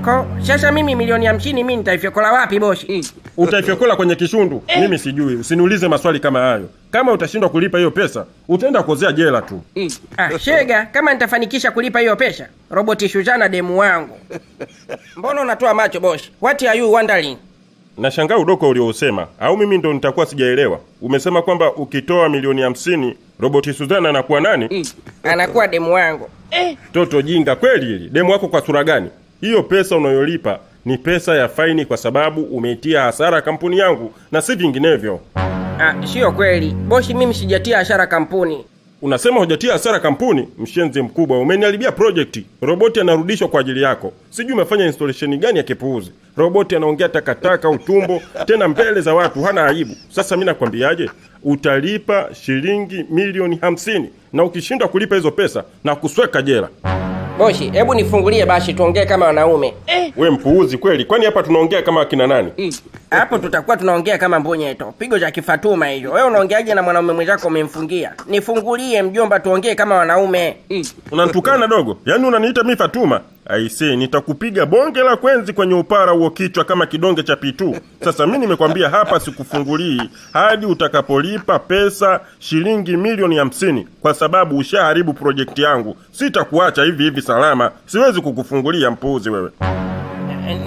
Ko, sasa mimi milioni 50 mimi nitaifyokola wapi bosi? Utaifyokola kwenye kishundu? Mimi sijui, usiniulize maswali kama hayo. Kama utashindwa kulipa hiyo pesa, utaenda kuozea jela tu. Ah, shega, kama nitafanikisha kulipa hiyo pesa, Roboti Suzana demu wangu. Mbona unatoa macho bosi? What are you wondering? Nashangaa udoko uliousema, au mimi ndo nitakuwa sijaelewa. Umesema kwamba ukitoa milioni 50, Roboti Suzana anakuwa nani? Anakuwa demu wangu. Toto jinga kweli hili. Demu wako kwa sura gani? Hiyo pesa unayolipa ni pesa ya faini kwa sababu umeitia hasara kampuni yangu na si vinginevyo. Ah, sio kweli. Bosi, mimi sijatia hasara kampuni. Unasema hujatia hasara kampuni? Mshenzi mkubwa, umeniharibia project. Roboti anarudishwa kwa ajili yako. Sijui umefanya installation gani ya kipuuzi. Roboti anaongea takataka utumbo tena mbele za watu, hana aibu. Sasa mimi nakwambiaje? Utalipa shilingi milioni 50 na ukishindwa kulipa hizo pesa na kusweka jela. Bosi, hebu nifungulie basi tuongee kama wanaume. We mpuuzi kweli. Kwani hapa tunaongea kama akina nani? Hapo tutakuwa tunaongea kama mbonyeto. Pigo za kifatuma hizo. Wewe unaongeaje na mwanaume mwenzako umemfungia? Nifungulie mjomba tuongee kama wanaume. Unanitukana dogo? Yaani unaniita mimi Fatuma? Aisee, nitakupiga bonge la kwenzi kwenye upara huo kichwa kama kidonge cha pitu. Sasa mimi nimekwambia hapa sikufungulii hadi utakapolipa pesa shilingi milioni 50 kwa sababu ushaharibu project yangu. Sitakuacha hivi hivi salama. Siwezi kukufungulia mpuuzi wewe.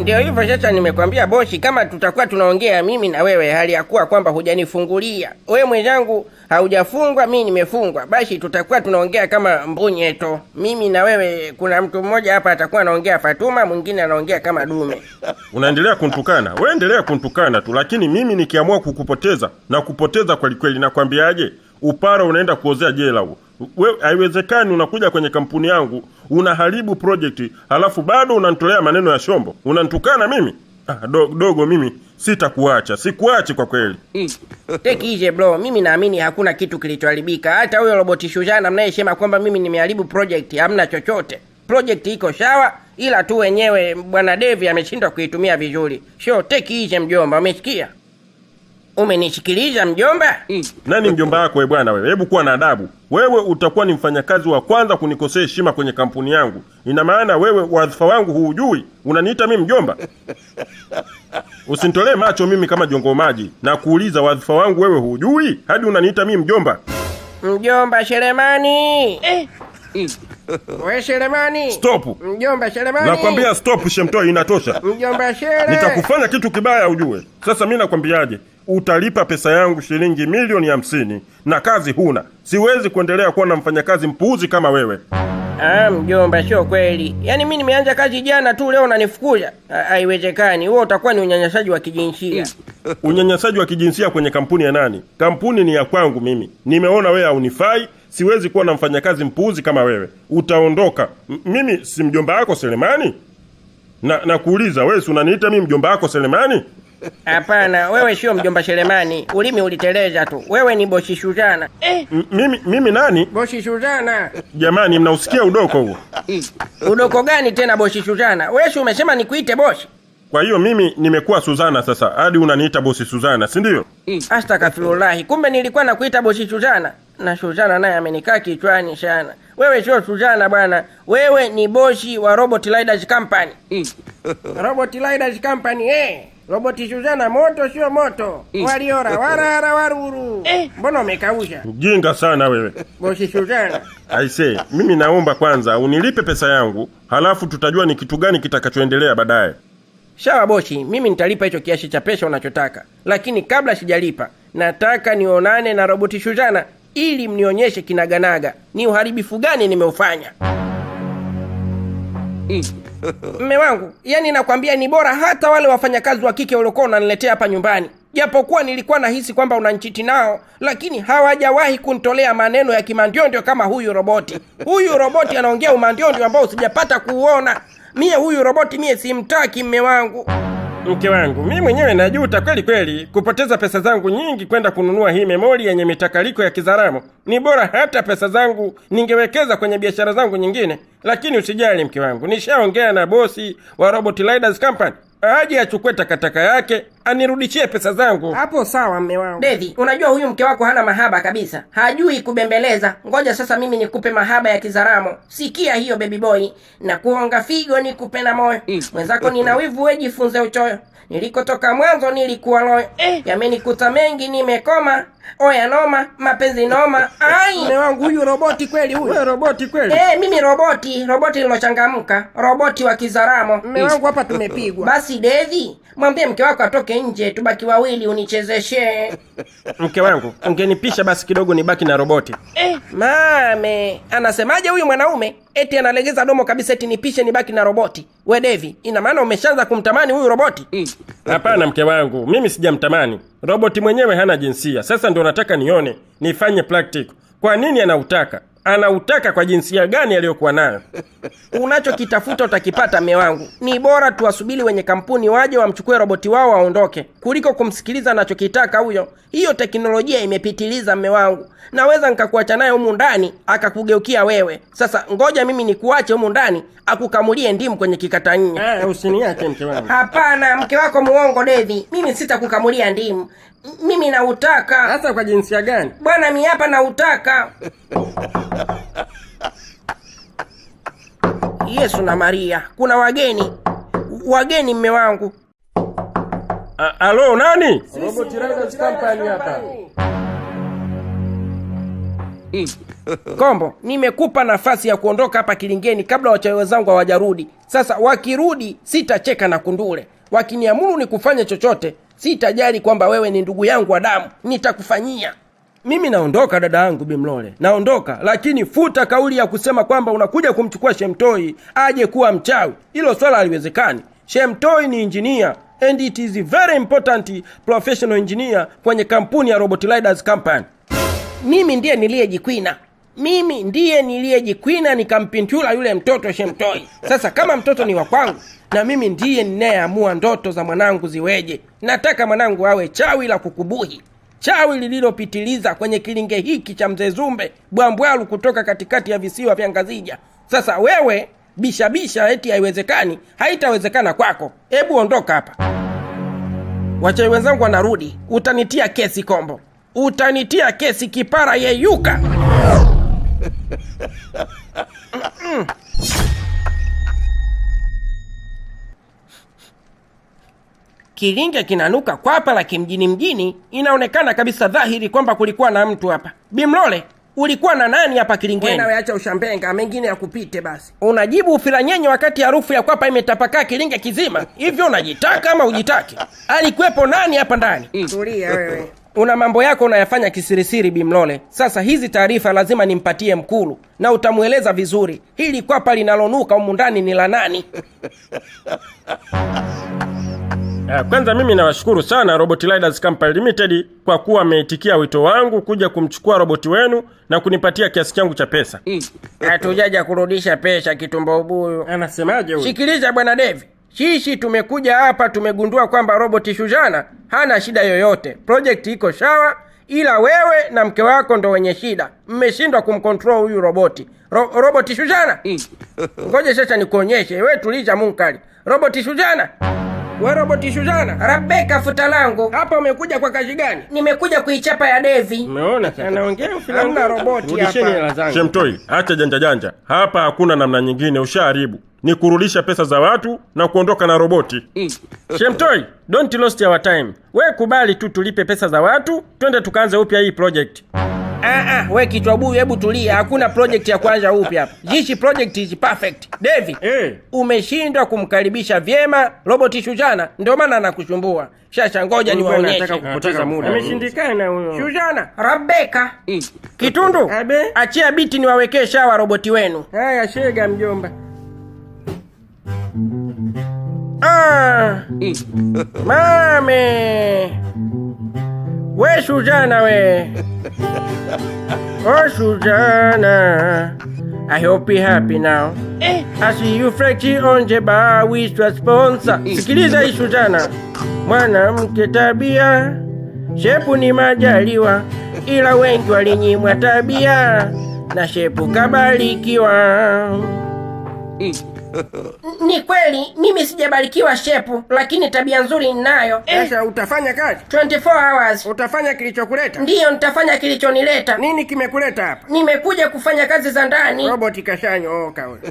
Ndio hivyo sasa nimekwambia bosi, kama tutakuwa tunaongea mimi na wewe hali ya kuwa kwamba hujanifungulia. Wewe mwenzangu haujafungwa, mimi nimefungwa. Basi tutakuwa tunaongea kama mbunyeto. Mimi na wewe, kuna mtu mmoja hapa atakuwa anaongea Fatuma, mwingine anaongea kama dume. Unaendelea kuntukana. Wewe endelea kuntukana tu, lakini mimi nikiamua kukupoteza na kupoteza kweli kweli, nakwambiaje? Upara unaenda kuozea jela huo. Wewe haiwezekani unakuja kwenye kampuni yangu, unaharibu project, halafu bado unanitolea maneno ya shombo. Unanitukana mimi? Ah, dogo mimi sitakuacha. Sikuachi kwa kweli. Take easy bro, mimi naamini hakuna kitu kilichoharibika. Hata huyo Roboti Suzana mnayesema kwamba mimi nimeharibu project, hamna chochote. Project iko sawa, ila tu wenyewe bwana Devi ameshindwa kuitumia vizuri. So take easy mjomba, umesikia? Umenishikiliza mjomba? Nani mjomba wako wewe bwana wewe? Hebu kuwa na adabu. Wewe utakuwa ni mfanyakazi wa kwanza kunikosea heshima kwenye kampuni yangu. Ina maana wewe wadhifa wangu huujui. Unaniita mimi mjomba? Usinitolee macho mimi kama jongo maji na kuuliza wadhifa wangu wewe huujui hadi unaniita mimi mjomba. Mjomba Selemani. Wewe Selemani. Stop. Mjomba Selemani. Nakwambia stop shemtoi, inatosha. Mjomba Sele. Nitakufanya kitu kibaya ujue. Sasa mimi nakwambiaje? Utalipa pesa yangu shilingi milioni 50 na kazi huna. Siwezi kuendelea kuwa na mfanyakazi mpuuzi kama wewe. Ah, mjomba sio kweli. Yaani mimi nimeanza kazi jana tu leo unanifukuza. Haiwezekani. Wewe utakuwa ni unyanyasaji wa kijinsia. Unyanyasaji wa kijinsia kwenye kampuni ya nani? Kampuni ni ya kwangu mimi. Nimeona wewe haunifai, siwezi kuwa na mfanyakazi mpuuzi kama wewe. Utaondoka. Mimi si mjomba wako Selemani? Na kuuliza wewe si unaniita mimi mjomba wako Selemani? Hapana, wewe sio mjomba Selemani. Ulimi uliteleza tu. Wewe ni bosi Suzana. Mimi nani? Bosi Suzana. Jamani, mnausikia udoko huo? Udoko gani tena bosi Suzana? Wewe si umesema nikuite bosi? Kwa hiyo mimi nimekuwa Suzana sasa hadi unaniita bosi Suzana, si ndio? Astaghfirullah. Kumbe nilikuwa nakuita bosi Suzana. Na Suzana naye amenikaa kichwani sana. Wewe sio Suzana bwana. Wewe ni bosi wa Robot Riders Company. Robot Riders Company Roboti Suzana moto sio moto. Waliora warara waruru. Mbona umekausha? Mjinga sana wewe. Bosi Suzana. Aisee, mimi naomba kwanza unilipe pesa yangu, halafu tutajua ni kitu gani kitakachoendelea baadaye. Sawa bosi, mimi nitalipa hicho kiasi cha pesa unachotaka. Lakini kabla sijalipa, nataka nionane na Roboti Suzana ili mnionyeshe kinaganaga ni uharibifu gani nimeufanya. Mme wangu, yani nakwambia ni bora hata wale wafanyakazi wa kike waliokuwa unaniletea hapa nyumbani. Japokuwa nilikuwa nahisi kwamba unanchiti nao, lakini hawajawahi kunitolea maneno ya kimandiondio kama huyu roboti. Huyu roboti anaongea umandiondio ambao sijapata kuuona. Mie huyu roboti mie simtaki mme wangu. Mke wangu, mimi mwenyewe najuta kweli kweli kupoteza pesa zangu nyingi kwenda kununua hii memori yenye mitakaliko ya Kizaramo. Ni bora hata pesa zangu ningewekeza kwenye biashara zangu nyingine. Lakini usijali mke wangu, nishaongea na bosi wa Robot Riders Company. Aje achukue takataka yake Anirudishie pesa zangu. Hapo sawa mme wangu. Devi, unajua huyu mke wako hana mahaba kabisa. Hajui kubembeleza. Ngoja sasa mimi nikupe mahaba ya Kizaramo. Sikia hiyo baby boy. Na kuonga figo nikupe na moyo. Mwenzako nina wivu, wewe jifunze uchoyo. Nilikotoka mwanzo nilikuwa loyo. Yamenikuta mengi nimekoma. Oya noma, mapenzi noma. Ai, Mume wangu huyu roboti kweli huyu. Wewe roboti kweli? Mimi roboti, roboti lilochangamka, roboti wa Kizaramo. Mume wangu hapa tumepigwa. Basi Devi, mwambie mke wako atoke nje, tubaki wawili unichezeshe. Mke wangu, ungenipisha basi kidogo nibaki na roboti. Mame, anasemaje huyu mwanaume? Eti analegeza domo kabisa eti nipishe nibaki na roboti. We Devi, ina maana umeshaanza kumtamani huyu roboti? Hapana mke wangu, mimi sijamtamani. Roboti mwenyewe hana jinsia. Sasa ndio nataka nione, nifanye practical. Kwa nini anautaka? Anautaka kwa jinsia gani aliyokuwa nayo? Unachokitafuta utakipata mme wangu. Ni bora tuwasubiri wenye kampuni waje wamchukue roboti wao waondoke, kuliko kumsikiliza anachokitaka huyo. Hiyo teknolojia imepitiliza mme wangu. Naweza nikakuacha naye humu ndani akakugeukia wewe. Sasa ngoja mimi nikuache humu ndani akukamulie ndimu kwenye kikatanya. Usiniache mke wangu. Hapana, mke wako muongo Devi. Mimi sitakukamulia ndimu. Mimi nautaka. Sasa kwa jinsia gani? Bwana mimi hapa nautaka. Yesu na Maria, kuna wageni. Wageni mme wangu. Alo, nani? Robot Riders Company hapa. Kombo, nimekupa nafasi ya kuondoka hapa Kilingeni kabla wachawi wenzangu hawajarudi. Sasa wakirudi sitacheka na kundule. Wakiniamuru nikufanye chochote, sitajali kwamba wewe ni ndugu yangu wa damu, nitakufanyia. Mimi naondoka dada yangu Bimlole. Naondoka, lakini futa kauli ya kusema kwamba unakuja kumchukua Shemtoi aje kuwa mchawi. Hilo swala haliwezekani. Shemtoi ni engineer and it is very important professional engineer kwenye kampuni ya Robot Riders Company. Mimi ndiye niliyejikwina. Mimi ndiye niliyejikwina nikampintula yule mtoto Shemtoi. Sasa kama mtoto ni wa kwangu, na mimi ndiye ninayeamua ndoto za mwanangu ziweje. Nataka mwanangu awe chawi la kukubuhi. Chawi lililopitiliza kwenye kilinge hiki cha Mzee Zumbe, Bwambwalu kutoka katikati ya visiwa vya Ngazija. Sasa wewe bisha bisha eti haiwezekani, haitawezekana kwako. Hebu ondoka hapa. Wachawi wenzangu wanarudi, utanitia kesi Kombo. Utanitia kesi kipara yeyuka. Kilinge kinanuka kwapa la kimjini mjini, inaonekana kabisa dhahiri kwamba kulikuwa na mtu hapa. Bimlole, ulikuwa na nani hapa Kilingeni? Wewe acha ushambenga, mengine yakupite basi. Unajibu ufilanyenye wakati harufu ya kwapa imetapakaa Kilinge kizima. Hivyo unajitaka ama hujitaki? Alikuwepo nani hapa ndani? Tulia wewe. Una mambo yako unayafanya kisirisiri Bimlole. Sasa hizi taarifa lazima nimpatie mkulu na utamueleza vizuri. Hili kwapa linalonuka humu ndani ni la nani? Kwanza mimi nawashukuru sana Robot Riders Company Limited kwa kuwa ameitikia wito wangu kuja kumchukua roboti wenu na kunipatia kiasi changu cha pesa. Hatujaja kurudisha pesa kitumbo ubuyu. Anasemaje huyu? Sikiliza bwana Devi. Sisi tumekuja hapa tumegundua kwamba roboti Shujana hana shida yoyote. Project iko sawa, ila wewe na mke wako ndo wenye shida. Mmeshindwa kumcontrol huyu roboti. Roboti Shujana. Ngoja sasa nikuonyeshe. Wewe tuliza munkali. Roboti Shujana. Wewe roboti Shujana. Rebecca futa langu. Hapa umekuja kwa kazi gani? Nimekuja kuichapa ya Devi. Umeona sasa? Anaongea ufilangu roboti hapa. Shemtoi, acha janja janja. Hapa hakuna namna nyingine, ushaharibu. Ni kurudisha pesa za watu na kuondoka na roboti. Shemtoi, don't lost our time. We kubali tu tulipe pesa za watu, twende tukaanze upya hii project. We kichwa buyu, hebu tulia. Hakuna project ya kuanza upya hapa. This project is perfect. Devi, umeshindwa kumkaribisha vyema roboti Shujana, ndio maana anakushumbua. Shasha ngoja niwaonyeshe. Nataka kupoteza muda. Ameshindikana huyo. Shujana, Rebecca. Kitundu, achia biti niwawekee shawa roboti wenu. Haya shega mjomba. Mame. We Shujana we. Oh Shujana, I hope you happy now. I see you flexi on the bar with your sponsor. Sikiliza hii Shujana. Mwanamke tabia, shepu ni majaliwa, ila wengi walinyimwa tabia na shepu kabarikiwa. Ni kweli mimi sijabarikiwa shepu, lakini tabia nzuri ninayo. Sasa utafanya kazi? 24 hours. Utafanya kilichokuleta? Ndiyo, nitafanya kilichonileta. Nini kimekuleta hapa? Nimekuja kufanya kazi za ndani. Robot kashanyooka huyo.